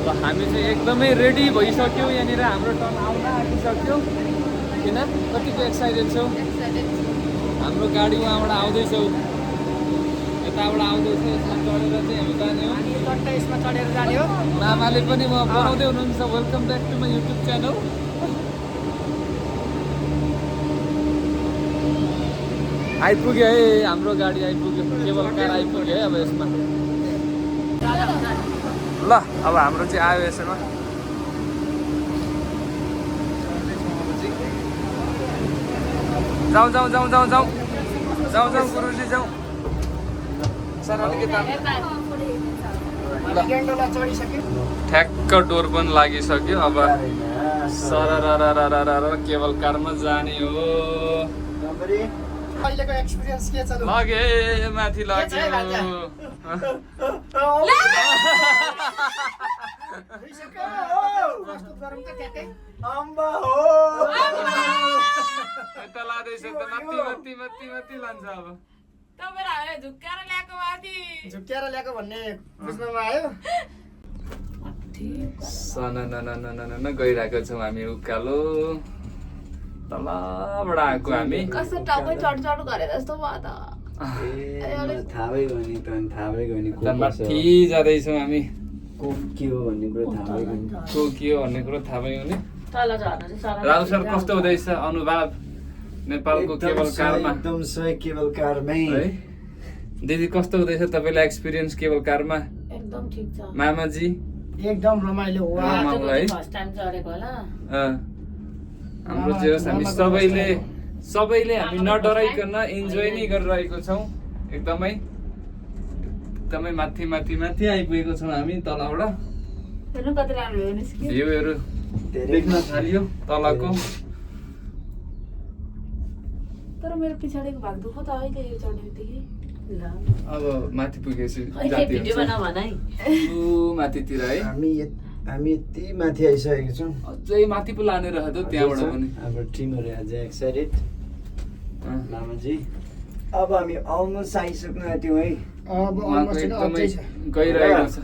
A: र हामी चाहिँ एकदमै रेडी भइसक्यौँ, यहाँनिर हाम्रो टर्न आउन आँटिसक्यो। किन कतिको एक्साइटेड छौ? हाम्रो गाडी उहाँबाट आउँदैछौ, यताबाट आउँदैछ, यसमा चढेर चाहिँ हामी जाने हो।
E: यसमा चढेर जाने हो।
A: मामाले पनि म बनाउँदै हुनुहुन्छ। Welcome back to my YouTube channel. आइपुग्यो है हाम्रो गाडी, आइपुग्यो, केबल कार आइपुग्यो है। अब यसमा ल अब हाम्रो चाहिँ आयो यसमा। जाउँ गुरुजी जाउँ। सर अलिकति ठ्याक्क डोर पनि लागिसक्यो। अब सरर केबल कारमा जाने हो।
E: अहिलेको एक्सपिरियन्स के छ?
A: लगे माथि लाग्यो। यता लाँदैछ त माथि लान्छ। अब
E: झुक्क्याएर ल्याएको भन्ने बुझ्नमा आयो।
A: सननननननन गइरहेको छौँ हामी उकालो तलबाट आएको हामी
B: कस्तो टाउकै चढ गरे जस्तो भयो त
E: थाहा भयो भने त थाहा भयो भने
A: माथि जाँदैछौँ हामी
E: को के हो भन्ने कुरा थाहा भयो भने
A: को के हो भन्ने कुरो थाहा भयो भने
B: तल झर्न चाहिँ
A: राहुल सर कस्तो हुँदैछ अनुभव नेपालको केबल कारमा
E: एकदम सही केबल कारमै
A: है दिदी कस्तो हुँदैछ तपाईँलाई एक्सपिरियन्स केबल कारमा
B: एकदम ठिक छ
A: मामाजी
E: एकदम रमाइलो हो
A: मामालाई
B: फर्स्ट टाइम चढेको होला
A: हाम्रो जे होस् हामी सबैले हामी नडराइकन इन्जोय नै गरिरहेको छौँ एकदमै माथि आइपुगेको छौँ हामी तलबाट
B: हेर्नु कति राम्रो हो निस्क्यो
A: भ्यूहरू देख्न थालियो तलको
B: तर मेरो पछाडिको भाग दुःख त अहिले यो चढ्ने बित्तिकै ल
A: अब माथि पुगेपछि
B: अहिले
A: जाती
B: भिडियो
A: हुन्छ
B: बनाऊ भन है
A: ऊ माथितिर है
E: हामी यति माथि आइसकेको छौँ
A: अझै माथि पो लाने रहेछ त त्यहाँबाट पनि
E: हाम्रो टिमहरू आज एक्साइटेड मामाजी अब हामी अलमोस्ट आइसक्नु आँट्यौँ है
A: उहाँको एकदमै गइरहेको छ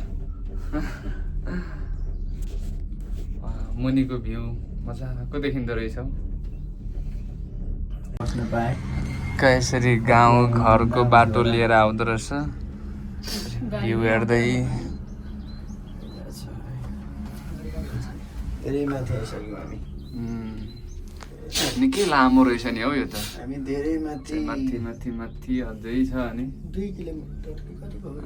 A: मुनिको भ्यू मजाको देखिँदो रहेछ
E: बस्न पाएँ
A: यसरी गाउँ घरको बाटो लिएर आउँदो रहेछ भ्यू हेर्दै
E: धेरै माथि आइसक्यौँ हामी
A: निकै लामो रहेछ नि हौ यो त
E: हामी धेरै माथि
A: माथि अझै छ अनि
E: 2 किलोमिटर कति भयो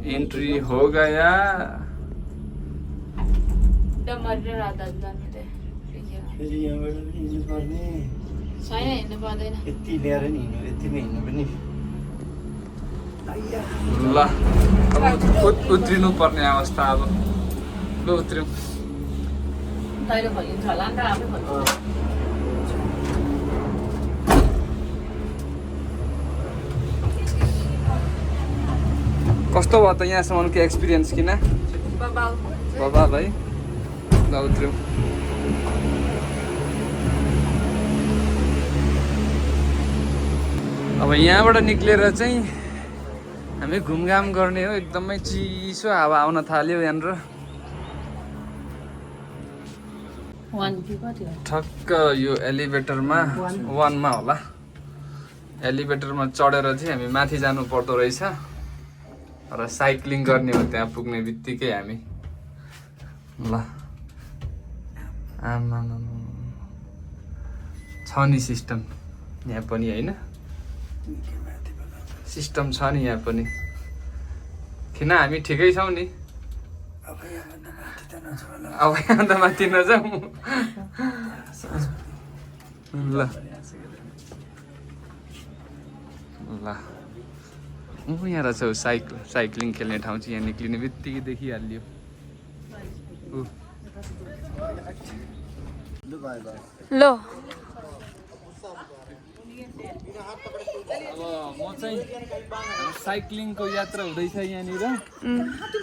A: एंट्री हो गया
B: डमरी राधा जाने त
E: फेरि यहाँबाट हिँड्नु पर्ने
B: छैन हिँड्नु पर्दैन
E: यति ल्याएर नि हिँड्नु यतिमै हिँड्नु पनि
A: ल अब उत्रिनु पर्ने अवस्था अब ल उत्रियौँ
B: तैँले खोलिन्छ होला नि त आफै खोल्नु
A: कस्तो भयो त यहाँसम्मको एक्सपिरियन्स किन बाबा भाइ ल उत्रियौँ अब यहाँबाट निक्लेर चाहिँ हामी घुमघाम गर्ने हो एकदमै चिसो हावा आउन थाल्यो यहाँनिर ठक्क यो एलिभेटरमा 1 मा होला एलिभेटरमा चढेर चाहिँ हामी माथि जानु पर्दो रहेछ र साइक्लिङ गर्ने हो त्यहाँ पुग्ने बित्तिकै हामी ल आमा छ नि सिस्टम यहाँ पनि होइन सिस्टम छ नि यहाँ पनि किन हामी ठिकै छौँ नि अब यहाँभन्दा माथि नजाउँ ल ल यहाँ रहेछ साइक्लिङ खेल्ने ठाउँ चाहिँ यहाँ निक्लिने बित्तिकै देखिहाल्यो
B: ल
A: अब म चाहिँ साइक्लिङको यात्रा हुँदैछ यहाँनिर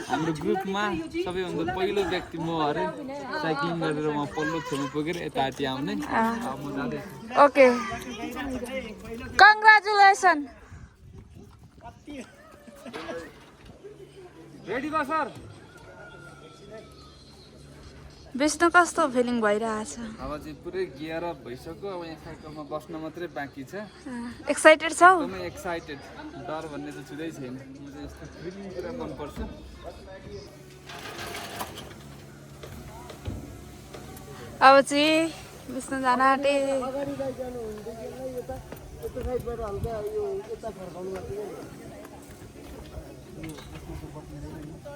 A: हाम्रो ग्रुपमा सबैभन्दा पहिलो व्यक्ति म अरे साइक्लिङ गरेर म पल्लो छेउमा पुगेर यताति आउने म जाँदैछु
B: ओके कङ्ग्रेचुलेसन
A: रेडी भयो सर
B: विष्णु कस्तो फिलिङ भइरहेछ
A: अब चाहिँ पुरै गियर अप भइसक्यो अब यहाँ साइकलमा बस्न मात्रै बाँकी छ
B: एक्साइटेड छौ
A: एकदमै एक्साइटेड डर भन्ने त छुँदै छैन म चाहिँ यस्तो फिलिङ पुरा मनपर्छ
B: अब चाहिँ विष्णु जान आँटे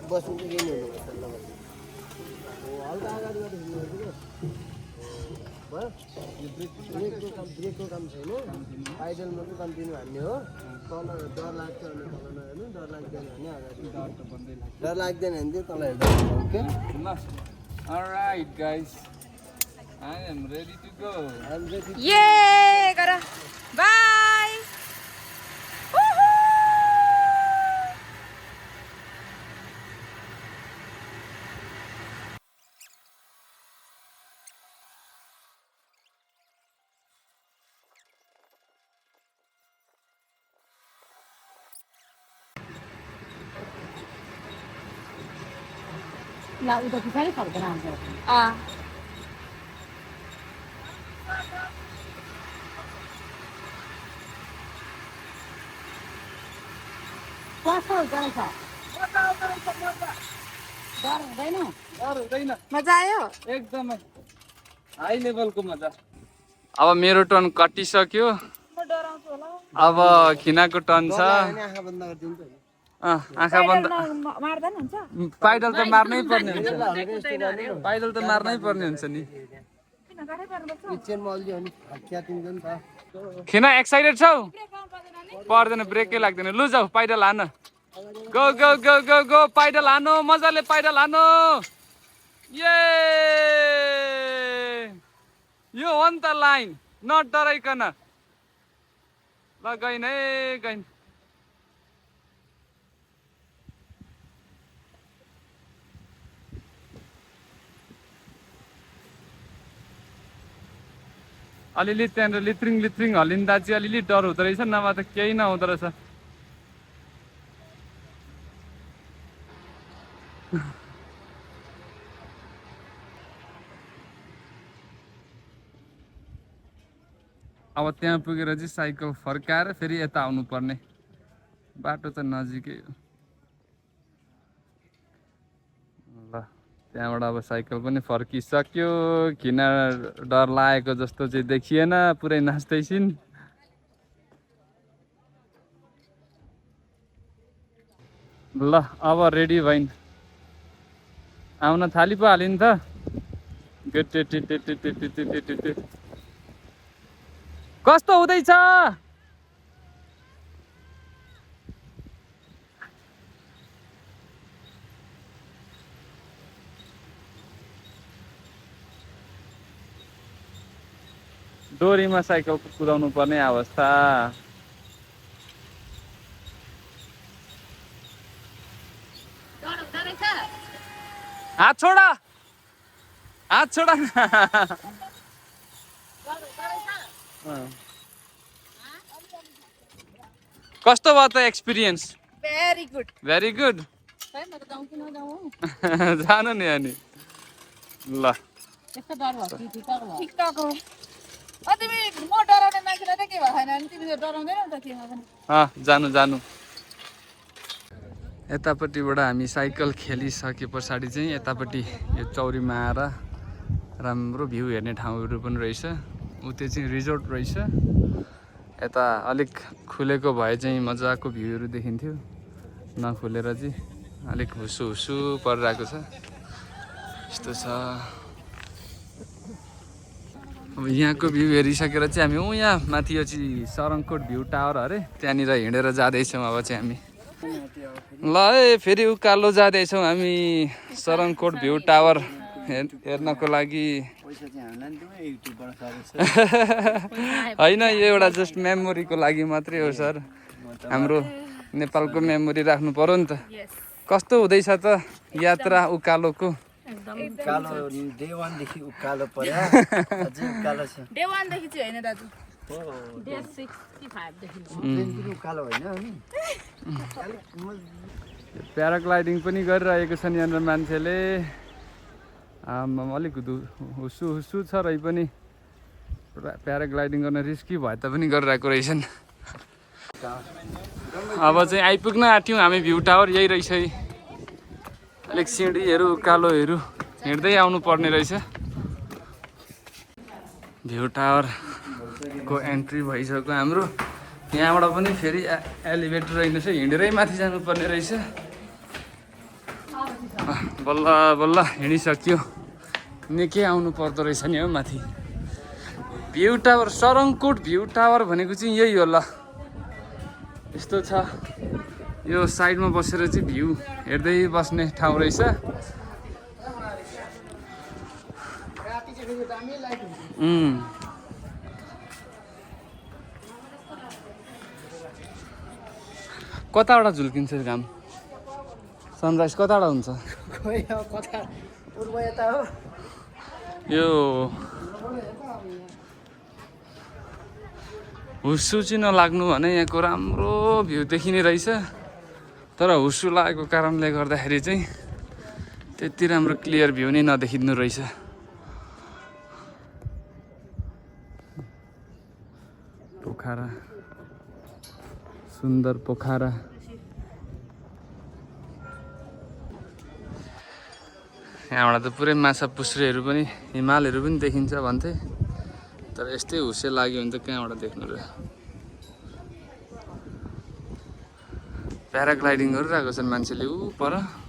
E: बस्नु चाहिँ के हुनु ब्रेकको काम छैन आइडल मात्रै कन्टिन्यू हान्ने हो तल डर लाग्छ भने तल नहेर्नु डर लाग्दैन भने अगाडि डर लाग्दैन भने चाहिँ तल हेर्दा okay
A: Alright guys, I am ready to go.
B: ये गर बाई मजा आयो
A: एकदमै हाई लेभलको मजा। अब मेरो टर्न कटिसक्यो, अब खिनाको टर्न छ।
E: आँखा बन्द गरिदिन्छ
A: आँखा बन्द
B: मार्दा नि हुन्छ
A: पाइडल त मार्नै पर्ने हुन्छ, पाइडल त मार्नै पर्ने हुन्छ नि।
E: किचनमा अलि अनि च्यातिन्छ नि त।
A: खिना एक्साइटेड छौ? पर्दैन, ब्रेकै लाग्दैन। लु जाऊ पाइडल हान, go go go go go, pedal हानो मजाले, पाइडल हानो। ये यो हो नि त लाइन, नडराइकन। ल गइन है गइन। अलिअलि त्यहाँनिर लित्रिङ लित्रिङ हल्लिँदा चाहिँ अलिअलि डर हुँदो रहेछ, नभए त केही नहुँदो रहेछ। अब त्यहाँ पुगेर चाहिँ साइकल फर्काएर फेरि यता आउनु पर्ने। बाटो त नजिकै हो। ल त्यहाँबाट अब साइकल पनि फर्किसक्यो। किन डर लागेको जस्तो चाहिँ देखिएन, पुरै नाच्दैछिन्। ल अब रेडी भइन्, आउन थाली पो हाल्यो नि त। कस्तो हुँदैछ? डोरीमा साइकल कुदाउनु पर्ने अवस्था। हात छोडा, हात छोडा। कस्तो भयो त experience?
B: Very good
A: very good. जानु नि अनि। ल
B: ठिकठाक हो। तिमी म डराउने मान्छेलाई त के भएको छैन नि, तिमी डराउँदैनौ त केमा पनि।
A: जानु जानु। यतापट्टिबाट हामी साइकल खेलिसके पछाडि चाहिँ यतापट्टि यो चौरीमा आएर राम्रो भ्यू हेर्ने ठाउँहरू पनि रहेछ। उतै चाहिँ रिजोर्ट रहेछ। यता अलिक खुलेको भए चाहिँ मजाको भ्यूहरू देखिन्थ्यो, नखुलेर चाहिँ अलिक हुसु हुसु परिरहेको छ। यस्तो छ। अब यहाँको भ्यू हेरिसकेर चाहिँ हामी यहाँ माथि यो चाहिँ सरङकोट भ्यू टावर अरे, त्यहाँनिर हिँडेर जाँदैछौँ अब चाहिँ हामी। ल है फेरि उकालो जाँदैछौँ हामी सरङकोट भ्यू टावर हेर्नको लागि। होइन यो एउटा जस्ट मेमोरीको लागि मात्रै हो सर, हाम्रो नेपालको मेमोरी राख्नु पर्यो नि त। कस्तो हुँदैछ त यात्रा उकालोको?
E: उकालो डे 1 देखि उकालो पर्यो, अझै उकालो छ।
B: डे 1 देखि चाहिँ हैन दाजु,
D: डे 65 देखि
E: ट्रेन उकालो होइन नि।
A: प्याराग्लाइडिङ पनि गरिरहेको छ नि यहाँनिर मान्छेले। अलिक हुसु हुसु छ रही पनि, प्याराग्लाइडिङ गर्न रिस्की भए तापनि गरिरहेको रहेछन्। अब चाहिँ आइपुग्न आँट्यौँ हामी भ्यू टावर। यही रहेछ, अलिक सिँढीहरू उकालोहरू हिँड्दै आउनु पर्ने रहेछ। भ्यू टावरको एन्ट्री भइसक्यो हाम्रो। यहाँबाट पनि फेरि एलिभेटर रहेछ, हिँडेरै माथि जानुपर्ने रहेछ। बल्ल बल्ल हिँडिसक्यो। निकै आउनु पर्दो रहेछ नि हौ माथि। भ्यू टावर, सरङकोट भ्यू टावर भनेको चाहिँ यही हो। ल यस्तो छ, यो साइडमा बसेर चाहिँ भ्यू हेर्दै बस्ने ठाउँ रहेछ। कताबाट झुल्किन्छ घाम? सनराइज कताबाट हुन्छ?
E: पूर्व यता हो।
A: यो हुस्सु चाहिँ नलाग्नु भने यहाँको राम्रो भ्यू देखिने रहेछ, तर हुस्सु लागेको कारणले गर्दाखेरि चाहिँ त्यति राम्रो क्लियर भ्यू नै नदेखिनु रहेछ। पोखरा, सुन्दर पोखरा। यहाँबाट त पुरै माछा पुछ्रेहरू पनि हिमालहरू पनि देखिन्छ भन्थे, तर यस्तै हुसे लाग्यो भने त कहाँबाट देख्नु र। प्याराग्लाइडिङ गरिरहेको छन् मान्छेले ऊ पर।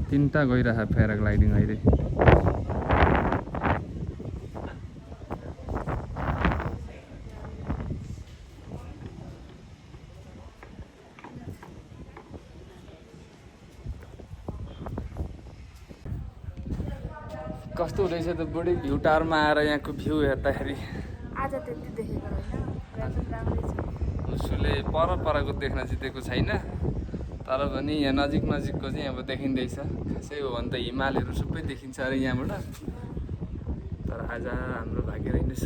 A: तीनटा गइरहेको प्याराग्लाइडिङ अहिले। कस्तो हुँदैछ त बुढी भ्यू टावरमा आएर यहाँको भ्यू हेर्दाखेरि?
B: आज त्यति देखेको होइन, राम्रै छ।
A: उसले परको देख्न जितेको छैन, तर पनि यहाँ नजिकको चाहिँ अब देखिँदैछ। खासै हो भने त हिमालहरू सबै देखिन्छ अरे यहाँबाट, तर आज हाम्रो भाग्य रहेनछ।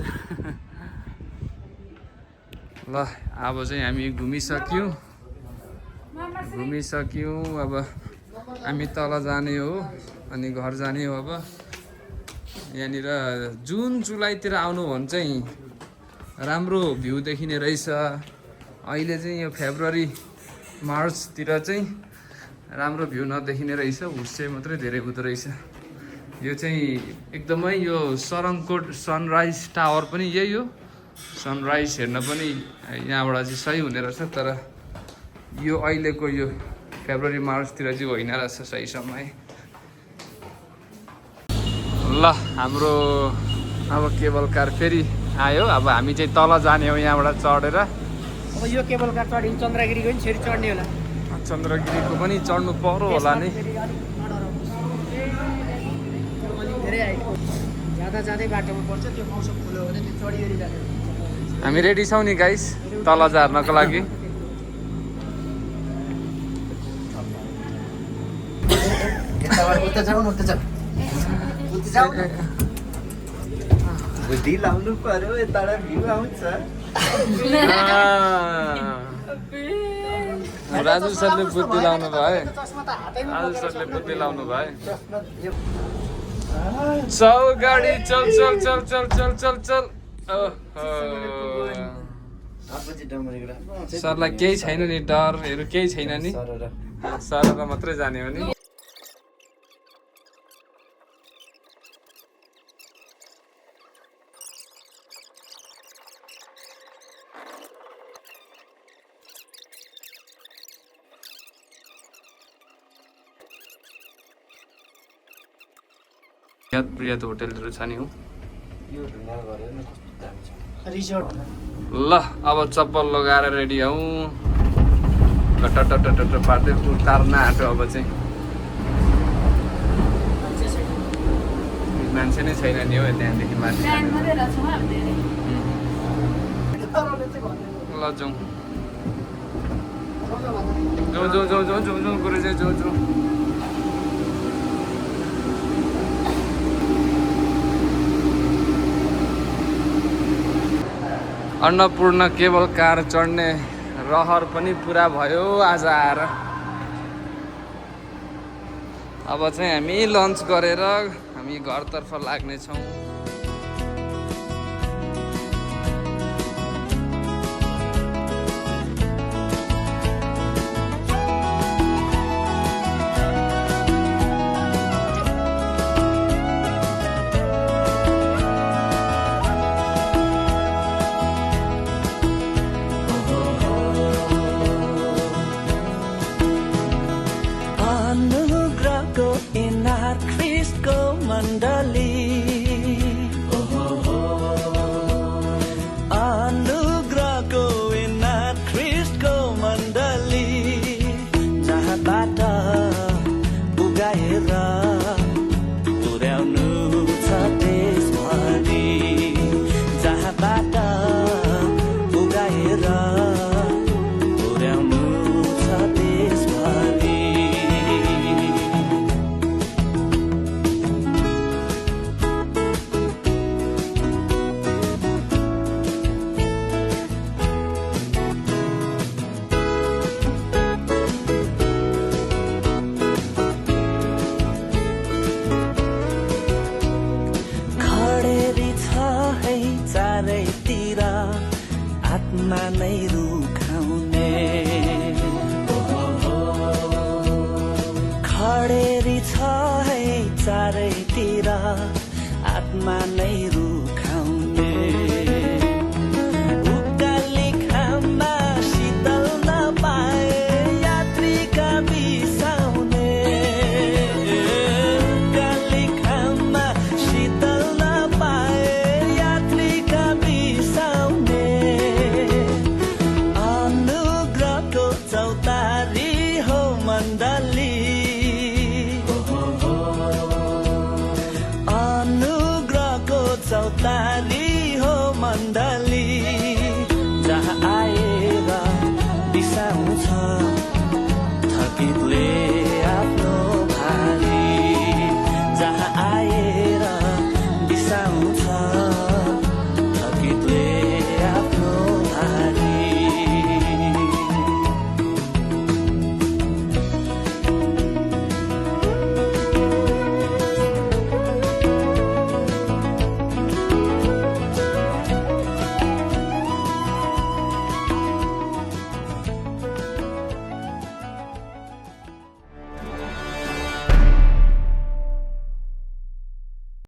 A: ल अब चाहिँ हामी घुमिसक्यौँ। अब हामी तल जाने हो अनि घर जाने हो। अब यहाँनिर जुन जुलाईतिर आउनु भने चाहिँ राम्रो भ्यू देखिने रहेछ। अहिले चाहिँ यो फेब्रुअरी मार्चतिर चाहिँ राम्रो भ्यू नदेखिने रहेछ, हुस्से मात्रै धेरै हुँदो रहेछ। यो चाहिँ एकदमै यो सरङकोट सनराइज टावर पनि यही हो। सनराइज हेर्न पनि यहाँबाट चाहिँ सही हुने रहेछ, तर यो अहिलेको यो फेब्रुअरी मार्चतिर चाहिँ होइन रहेछ सही समय। ल हाम्रो अब केबल कार फेरि आयो। अब हामी चाहिँ तल जाने हो यहाँबाट चढेर।
E: अब यो केबल कार चढ्यो चन्द्रगिरीको पनि फेरि चढ्ने होला।
A: चन्द्रगिरीको पनि चढ्नु पर्यो होला नि।
E: जाँदै बाटोमा पर्छ, त्यो मौसम खुल्यो भने त्यो चढिओरि जाने।
A: हामी रेडी छौँ नि गाइस तल झार्नको लागि।
E: बुद्धि लाउनु पर्यो, यताबाट भ्यू आउँछ।
A: राजु सरले बुद्धि लाउनु भयो। राजु सरले बुद्धि लाउनु भयो। चल गाडी चल चल चल चल चल चल चल। सरलाई केही छैन नि, डरहरू केही छैन नि, सरेर मात्रै जाने हो नि। प्रियत होटेलहरू छ नि हो। ल अब चप्पल लगाएर रेडी हौँ। टट्ट पार्दै उतार्न आँट्यो। अब चाहिँ मान्छे नै छैन नि हो त्यहाँदेखि माथि। ल जाउँ गुरुजी जाउँ। अन्नपूर्ण केबल कार चढ्ने रहर पनि पुरा भयो आज आएर। अब चाहिँ हामी लन्च गरेर हामी घरतर्फ लाग्नेछौँ।
F: अनुग्रहको इनार ख्रिस्टको मण्डली आत्मा नै रुखाउने खडेरी छ है चारैतिर आत्मा